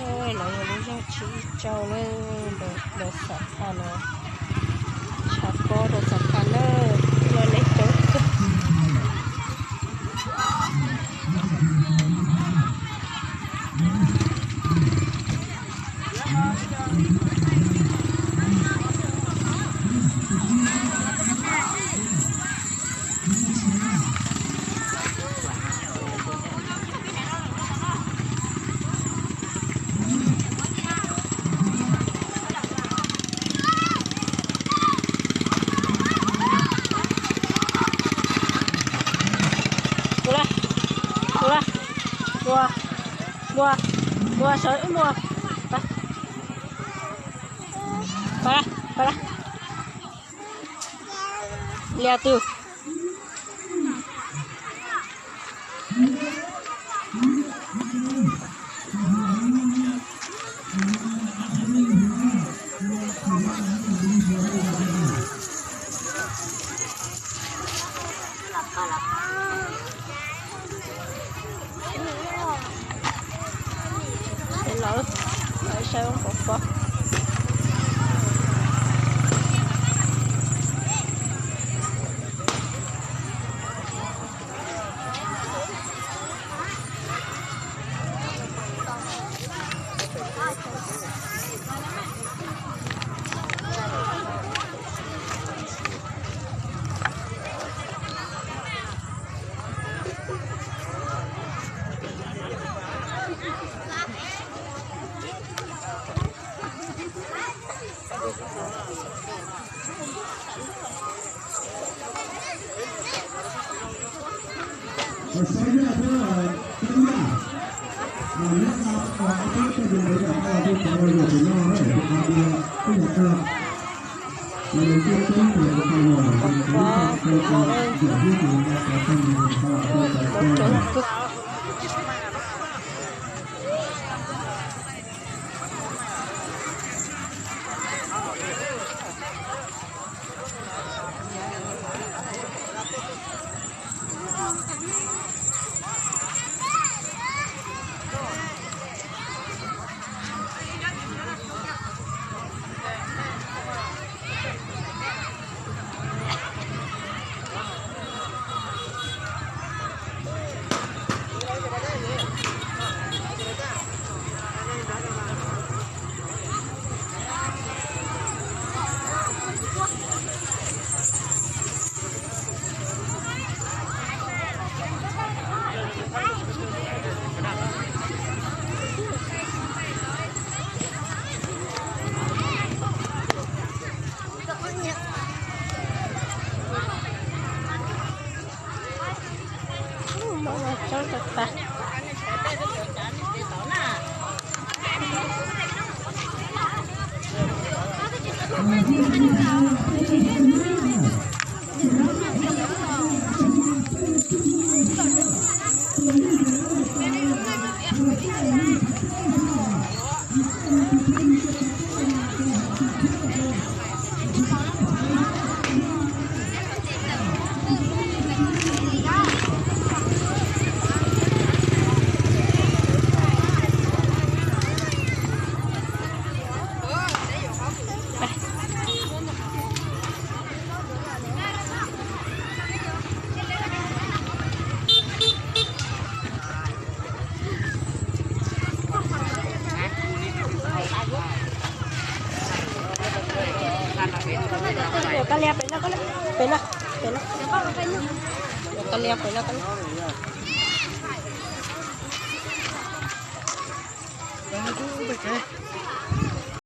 Lawv yog lub zog tsis ib tsaug na, lawv xam phaj no, tshav pob rau xam phaj na, lawv nej coob kawg. Mus la, mus la, mus, mus, mus, sawv wb mus. Pab, pab, pab. Liaj twg? Lawv, lawv saib ub pov pob. Yuav koj liab pem no, pem no, pem no. Yuav koj liab pem no, koj liab.